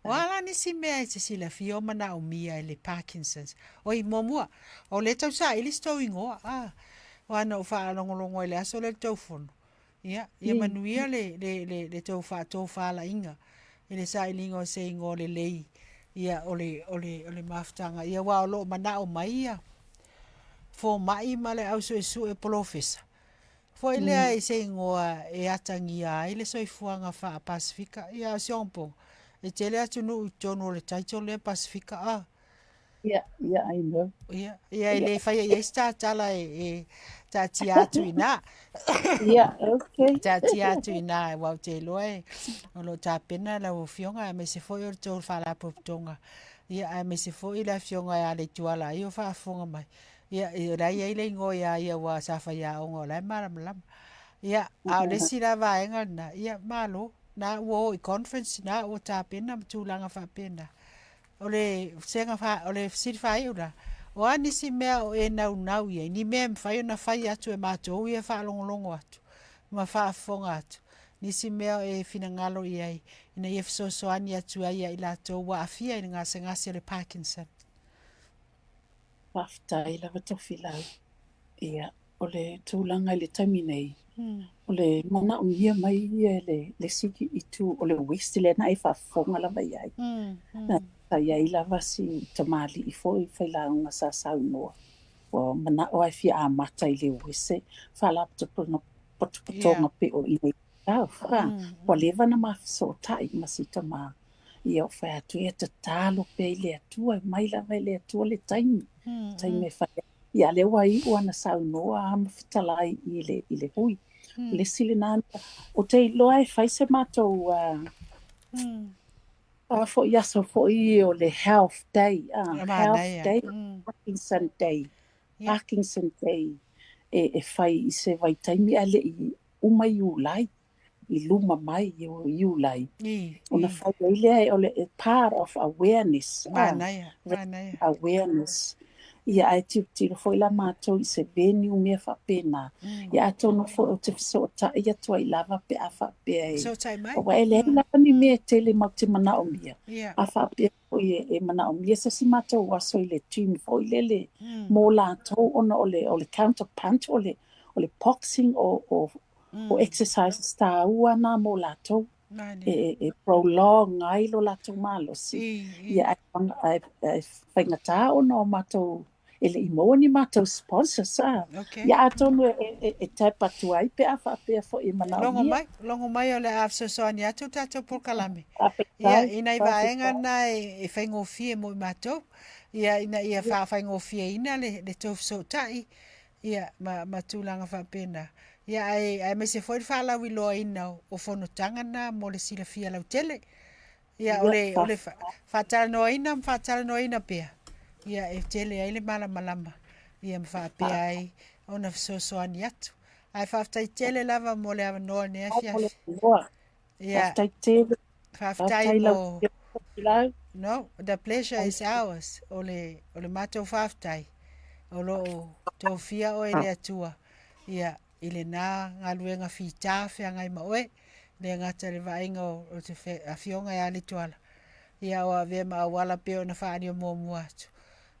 O a la nisi mea e te silafia o manaomia e le Parkinson's? Oi, muamua, o lea e tau saili si tou igoa, a, aua na ou faalogologo ai i le aso lea i le tou fono. Ia, ia manuia le tou faatofalaiga i le sailiga o se igoa lelei ia o le mafutaga. Ia, aua o lo o manao mai ia fomai ma le au suesue polofesa foi lea i se igoa e atagia ai le soifuaga faa-Pasefika. Ia, a o si ona e tele atunuu i totonu o le title lea Pasefika, a. Yeah, I know. Ia, ia e le faia i ai se tatala e taatia atu i ina. Yeah, okay. Taatia atu i ina, aua ou te iloa e o lo o tapena lau Afioga aemaise foi o le tou faalapotopotoga. Ia, aemaise foi le Afioga ia Leituala ai o faafofoga mai. Ia, o la e i ai le igoa ia ia aua sa faiaoga o la e malamalama. Ia, a o le isi la vaega lena, ia, malo, na ua o i conference, na ua tapena ma tulaga faapena. O le sega fa, o le fesili faaiu la, o a nisi mea o e naunau i ai, ni mea e mafai ona fai atu e matou ia e faalogologo atu ma faafofoga atu, nisi mea o e finagalo i ai ina ia fesoasoani atu ai ia i latou ua aafia i le gasegase o le Parkinson. Faafetai lava Tofilau. Ia, o le tulaga i le taimi nei, o le manaomia mai ia e le isi itu o le West lea na e faafofoga lava i ai. Sa i ai lava si tamalii foi failauga sa saunoa. Ua mana'o lava e fia amata i le o ese faalapotopotoga pei o i nei a, ua leva ona ma fesootai ma si tamā. Ia ou fai atu, ia tatalo pea i le Atua, e mai lava e le Atua le taimi, taimi e fai ai. Ia a lea ua iu ana saunoa ma fetalai i le, i le hui. O le isi lena mea, ou te iloa e fai se matou a foi aso foi o le Health Day, a, Health Day, Parkinson Day, Parkinson Day e fai i se vaitaimi ae le i uma Iulai, i luma mai o Iulai, ona fai ai lea o le part of awareness, Manaia, manaia. awareness. Ia ae tilotilo foi la matou i se venue mea faapena. Ia atonu foi ou te fesootai atu ai lava pe a faapea e, Fesootai mai. aua e leai lava ni mea e tele matou te manaomia. A faapea foi e manaomia se isi matou aso i le gym foi lele mo latou ona o le o le counter punch o le o le boxing o o o exercises taua na mo latou e e prolong ai lo latou malosi. Ia ae ae faigata ona o matou e le i maua ni matou sponsors a. Okay. Ia atonu e e tap atu ai pe a faapea foi e Logo manaomia. mai, logo mai o le a fesoasoani atu le tatou polokalame. Ia, Faafetai, i nai vaega faafetai. na e faigofie mo i matou, ia, ina ia faafaigofieina le, le tou fesootai, ia, ma, ma tulaga faapena. Ia, ae, aemaise foi le faalauiloaina o, o fonotaga na mo le silafia lautele. Ia, o Ia, le, o le faafetai. faatalanoaina ma faatalanoaina pea, ia, e tele ai le malamalama, ia, ma faapea ai ona fesoasoani atu. Ae faafetai tele lava mo le avanoa i lenei Faafetai mo le afiafi. avanoa. Ia, Faafetai tele. faafetai Faafetai lau mo... Afioga Tofilau. No, the pleasure is ours. O le, o le matou faafetai, o lo o tofia oe e le Atua, ia, i lena galuega fita feagai ma oe, le gata i le vaaiga o, o te fe, afioga ia Letuala, ia o avea ma auala pei ona faaalia muamua atu,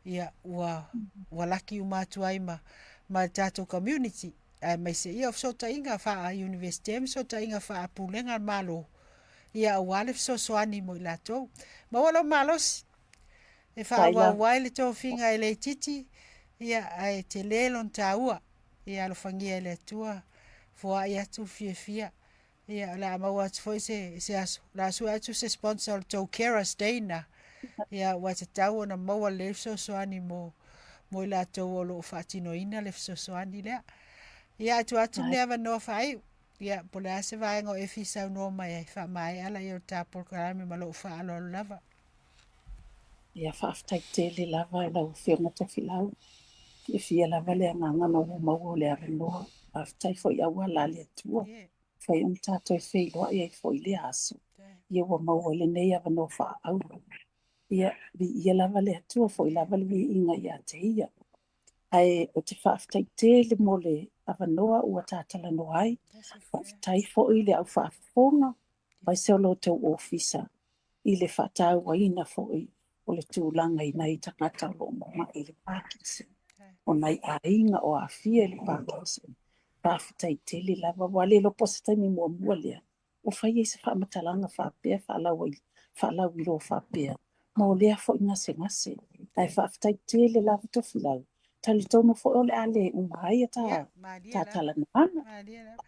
ia, ua, ua laki uma atu ai ma, ma le tatou community, aemaise ia o fesootaiga faa-Iunivesite ma fesootaiga faa-Pulega a le Malo, ia aua le fesoasoani mo i latou. Maua lou malosi e Faafetai lava. faaauau ai le tofiga e le itiiti, ia ae tele lona taua. Ia alofagia e le Atua, foai atu le fiafia. Ia o le a maua atu foi se, se aso, o le a sue atu se sponsor o le tou Carers Day na. Ia ua tatau ona maua lelei fesoasoani mo, mo i latou o lo o faatinoina le fesoasoani lea. Ia ae tuu atu lenei avanoa faaiu. Ia, po o le a se vaega o e fia saunoa mai ai, faamaea laia o le ta polokalame ma lou faaaloalo lava. Ia, faafetai tele lava i lau Afioga Tofilau. Fiafia lava le agaga na ua maua o le avanoa. Faafetai foi i auala a le Atua. Fai ona tatou e feiloai ai foi i lea aso. Ia ua maua ai lenei avanoa faaauro. Ia, viia lava le Atua, foi lava le viiga ia te Ia. Ae ou te faafetai tele mo le avanoa ua ta talanoa ai. Faafetai foi i le au faafofoga aemaise o lo outou ofisa i le faatauaina foi o le tulaga i nai tagata o lo o mamai i le Parkinson, o nai aiga o aafia i le Parkinson. Faafetai tele lava, ua le iloa po o se taimi muamua lea ua fai ai se faamatalaga faapea, faalauiloa faapea mo lea foi gasegase. Ae faafetai tele lava Tofilau. Talitonu foi o le a le uma ai a Ia, ta, malie ta lava. talanoaga. Malie lava.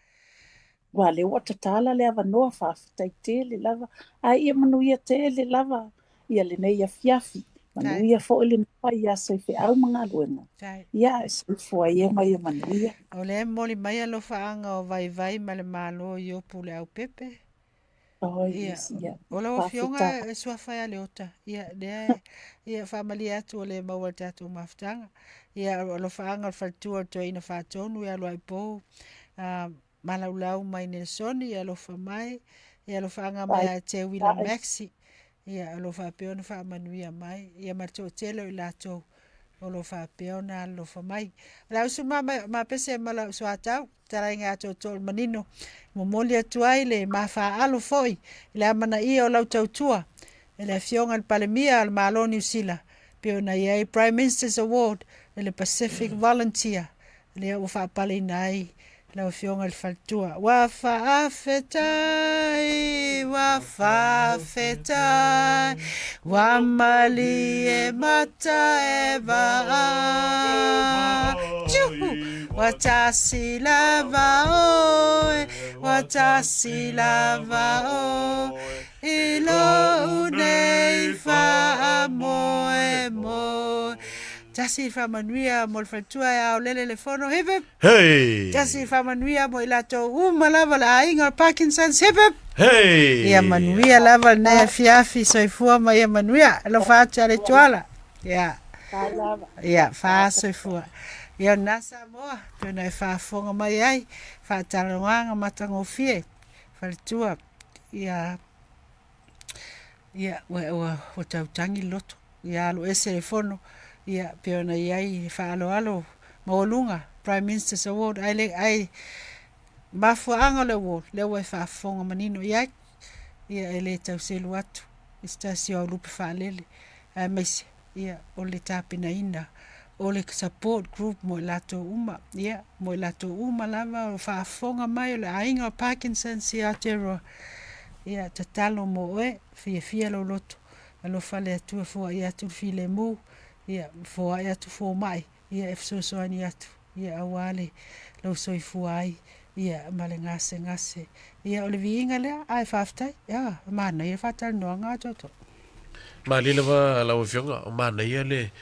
Aua o lea ua tatala le avanoa, faafetai tele lava. Ae ia manuia tele lava ia lenei afiafi. Tai, Manuia foi le fai a soifeau ma galuega. tai. Ia, soifua ia ma ia manuia. O lea e momoli mai alofaaga o Vaivai ma le Malo i Iopu Leaupepe. Oh, Ia, yes, ia. o lau Faafetai. Afioga e suafa ia Leota. Ia, lea, ia, faamalie atu ua le maua i le tatou mafutaga. Ia, o alofaaga o le faletua o le Toeaina Faatonu ia Luaipou, a, Malaulau mai Nelesoni, ia alofa mai. Ia alofaaga mai ia te Wila Faafetai. Maxi. Ia, o lo o faapea ona faamanuia mai. Ia, ma le toatele o i latou o lo o faapea ona alolofa mai. O le a usu ma, ma pese ma lau soatau, talaiga atoatoa o le manino, momoli atu ai le mafaalo foi i le amanaia o lau tautua e le Afioga i le Palemia o le Malo o Niu Sila, pei ona i ai Prime Minister's Award i le Pacific Volunteer, lea ua faapaleina ai lau Afioga i le Faletua. Ua faafetai, ua faafetai, ua malie mata e vaai. Ua tasi lava oe, ua tasi lava oe, i lou nei faamoemoe. Tasi le faamanuia mo le faletua e aolele le fono, hip hip. Hey! Tasi le faamanuia mo i latou uma lava le aiga o Parkinson's, hip hip. Hey! Ia manuia lava lenei afiafi, soifua ma ia manuia. Alofa atu ia le Tuala. Ia. Ia, faasoifua. Ia, o lena Samoa, pei ona e faafofoga mai ai, faatalanoaga matagofie, faletua, ia, ia, ua, ua, ua tautagi le loto, ia alu ese le fono, ia, pei ona i ai le faaaloalo maualuga, Prime Minister's Award, ae le, ae mafuaaga o le award, lea ua e faafofoga manino i ai, ia, e le tau selu atu i se tasi o au lupe faalele, aemaise ia o le tapenaina o le support group mo i latou uma, ia mo i latou uma lava o faafofoga mai o le aiga o Parkinsons i Aotearoa, ia tatalo mo oe, fiafia lou loto, alofa le Atua foai atu le filemu, ia foai atu fomai, ia e fesoasoani atu, ia aua le lou soifua ai, ia ma le gasegase. Ia o le viiga lea, ae faafetai, ia manaia le faatalanoaga a Toto. Malie lava lau Afioga, o manaia le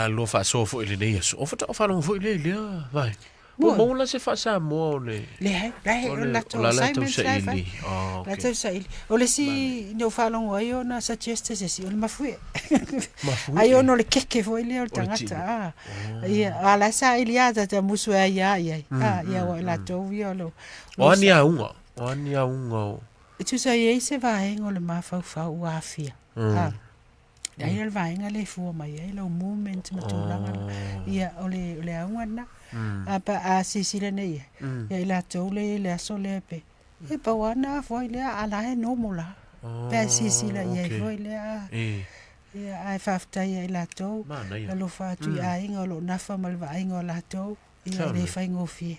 lua faasoa foi i lenei aso. O faatoa faalogo foi lea i lea vaega. Ua maua la se faa-Samoa o le... Leai, leai, o le latou assignment la e fai. Oh, okay. Latou saili. O le isi na ou faalogo ai ona suggest e se isi, o le mafuie. Mafuie. Ai ona o le keke foi lea o le tagata. Ah. Ia, a la e saili lava tata musu e ai lava i ai. Ah, ia aua o latou ia o lo... O a ni auga? O a ni auga o... E tusa i ai se vaega o le mafaufau ua aafia. Ah. Ai o le vaega lea e fua mai ai lau movement ma tulaga la. Ia, o le, o le auga lena. A, pa, a silasila nei i ai, ia i latou lea e i ai le aso lea pe, e pau lava na foi lea, a la e normal lava. Pe a e silasila i ai foi lea, a. Ia, ae faafetai ia i latou, alofa atu i aiga o lo o nafa ma le vaaiga o latou, ia e le faigofie.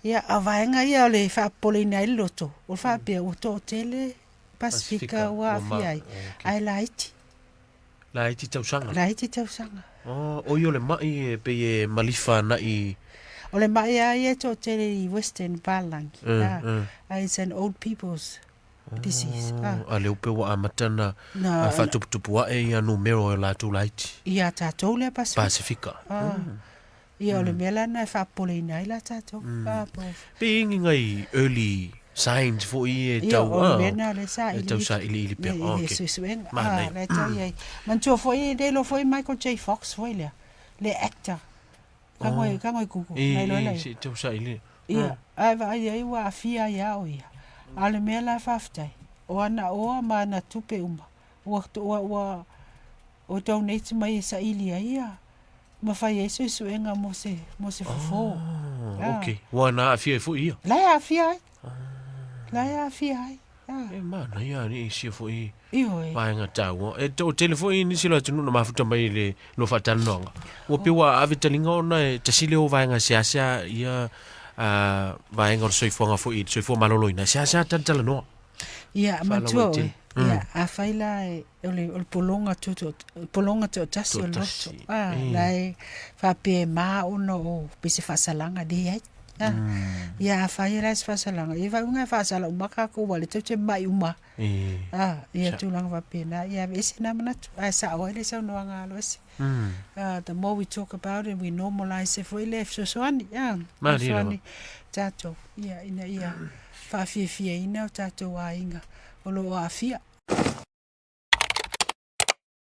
Ia, a o vaega ia o le faapopoleina ai le loto, o le faapea ua toatele Pasifika ua aafia ai, ae laiti. Laiti tausaga. Laiti tausaga. Oh, oi o le mai e pei e malifa ana'i. O le mai lava ia e toatele i Western palalagi. Ae it's an old people's disease. Oh, a lea pei ua amata na faatuputupu ae ia numera o latou laiti. Ia tatou lea Pasifika. Pasifika. Ia, o le mea la lena e faapopoleina ai la tatou. Pe i ni nai early signs foi e tau, Ia, o le mea lena o lea e sailiili. E tau sailiili pea. I le suesuega. Ah, la e tau i ai. Manatua foi, le iloa foi Michael J. Fox foi lea, le actor. Tago e, tago e Google, na iloa la ia. Se i tau sailiili. Ia, ae vaai ai ua aafia ai lava o ia. A o le mea la faafetai, o ana oa ma ana tupe uma, ua, ua, ua, ua donate mai e saili ai ia ma fai ai suesuega mo se, mo se fofo. Oh, okay. Ua na aafia ai foi ia. La e aafia ai. La e aafia ai. Ah. E manaia alii sia foi Ioe. vaega taua. E toatele foi nisi o le atunuu na mafuta mai i le lua faatalanoaga. Ua pei ua ave taliga ona e tasi lea o vaega seasea ia vaega o le soifuaga foi i le soifua maloloina. E seasea talatalanoa. Ia, manatua oe. Ia, afai la e o le, o le pologa tuto, pologa toatasi o le loto. Ah, la e faapea e ma ona o pei se faasalaga, leai. Ah, ia afai e la se faasalaga, ia faauiga e faasala uma tatou aua o lea tatou te mamai uma. Ah, ia tulaga faapena, ia aveese na manatu, ae sao ai le saunoaga a Aloese. Ah, the more we talk about it, we normalise e foi lea e fesoasoani, ah, fesoasoani tatou, ia, ina ia faafiafiaina o tatou aiga o lo o aafia.